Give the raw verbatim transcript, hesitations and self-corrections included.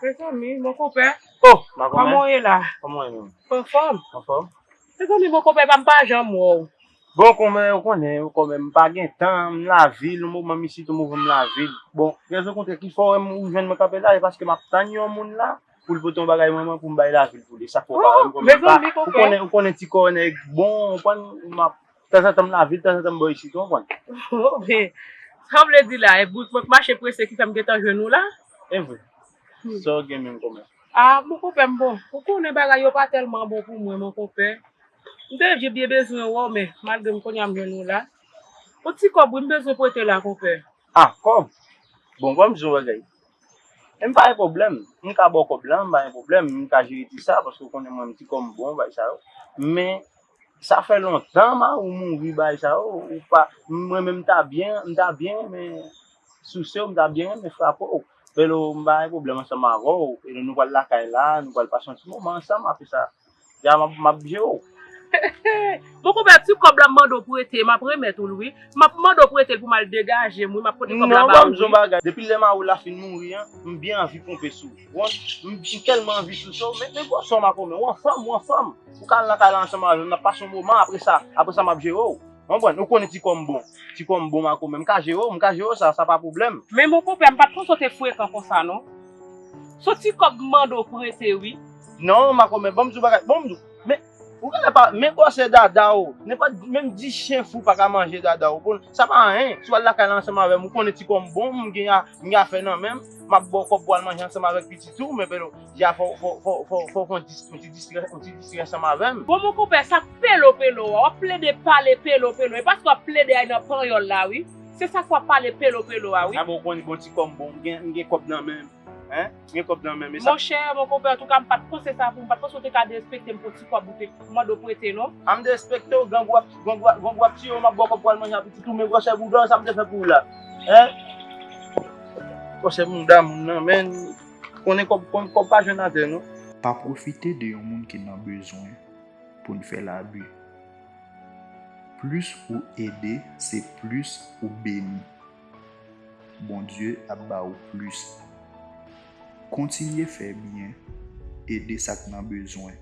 Mezanmi, mon konpè, oh, kòman w ye la? Kòman w ye menm? Anfòm. Anfòm? Mezanmi, mon konpè, pa m pa janm wè w. Bon, kòmè, ou konnen, ou konnen, m pa gen tan, m lavil, yon moman m isit, yon moman m lavil. Bon, rezon kontrè ki fè w wè m ou jwenn mwen kanpe la, e paske m ap tann yon moun la, pou l pote yon bagay mwen, mwen, pou m bay lavil pou li. Sa k fè w pa wè m, kòmè, m pa, ou konnen, ou konnen ti kò nèg bon, ou konprann, m ap, tanzantan m lavil, tanzantan m bò isit, ou konprann? Oh, men, sa w vle di la, e bout mwen k mache prese ki fè m gentan jwenn ou la? E vre. Sa w gen menm kòmè? Ah, mon konpè m bon. Ou konnen bagay yo pa tèlman bon pou mwen, mon konpè. M te byen, byen bezwen wè w, men malgre m kounye a m jwenn ou la. Yon ti kòb, wi, m bezwen prete la, konpè. Ah, kòb? Bon, ban m di w yon bagay. E m pa gen pwoblèm. M ka ba w kòb la, m pa gen pwoblèm. M ka jere ti sa, paske w konnen mwen, m ti kòm bon, bagay sa yo. Men, sa fè lontan, mari w mouri, bagay sa yo. Ou pa, mwen menm, m ta byen, m ta byen, men, souse w, m ta byen, men, frape w. Pelo, m pa gen pwoblèm ansanm avè w. E nou pral lakay la, nou pral pase yon ti moman ansanm, apre sa, ya, m ap, m ap jere w. Mon konpè, ti kòb la m mande w prete, m ap remèt ou l, wi. M ap mande w prete l pou m al degaje m, wi, m ap pote kòb la ba ou, wi. Non, ban m di w yon bagay. Depi lè mari w la fin mouri an, m byen anvi ponpe sou ou. Ou konn, m, m tèlman anvi souse w, men, men gwosè w, makomè, ou anfòm, ou anfòm. Ou ka al nan kay la ansanm avè m, n ap pase yon moman, apre sa, apre sa, m ap jere w. Ou konprann? Ou konnen ti kò m bon. Ti kò m bon, makomè, m ka jere w, m ka jere w, sa, sa pa pwoblèm. Men mon konpè, m pa t panse w te frekan konsa, non. Se yon ti kòb m mande w prete, wi. Non, makomè, ban m di w bagay, ban m di w. Men, ou genlè pa, men gwosè dada w. Nenpòt, menm dis chen fou pa ka manje dada w. Bon, sa pa anyen. Si w al lakay la ansanm avè m, ou konnen ti kò m bon, m gen a, m gen afè nan men m, m ap ba w kòb pou w al manje ansanm avèk pitit ou, men Pelo, ya fò, fò, fò, fò, fò w fè yon dis, yon ti distrè, yon ti distrè ansanm avè m. Bon, mon konpè, sa k Pelo, Pelo a? W ap plede pale Pelo, Pelo. E paske w ap plede al nan panyòl la, wi. Se sa k w ap pale Pelo, Pelo a, wi. A bon, ou konnen bon ti kò m bon, m gen, m gen kòb nan men m. Hein? M gen kòb nan men m, e sa. Monchè, mon konpè, antouka, m pa t panse sa pou, m pa t panse w te ka derespekte m pou ti kòb ou te mande w prete, non. A m derespekte w, grangou ap, grangou ap, grangou ap tiye w, m ap ba w kòb pou w al manje a pitit ou, men gwosè bouda w, sa m te fè pou w la. Hein? Gwosè mouda moun nan, men, konnen kòb, kòb, kòb pa jwenn atè, non. Pa pwofite de yon moun ki nan bezwen pou n fè labi. Plis ou ede, se plis ou beni. Bondye ap ba ou plis. Kontinye fè byen, ede sa k nan bezwen.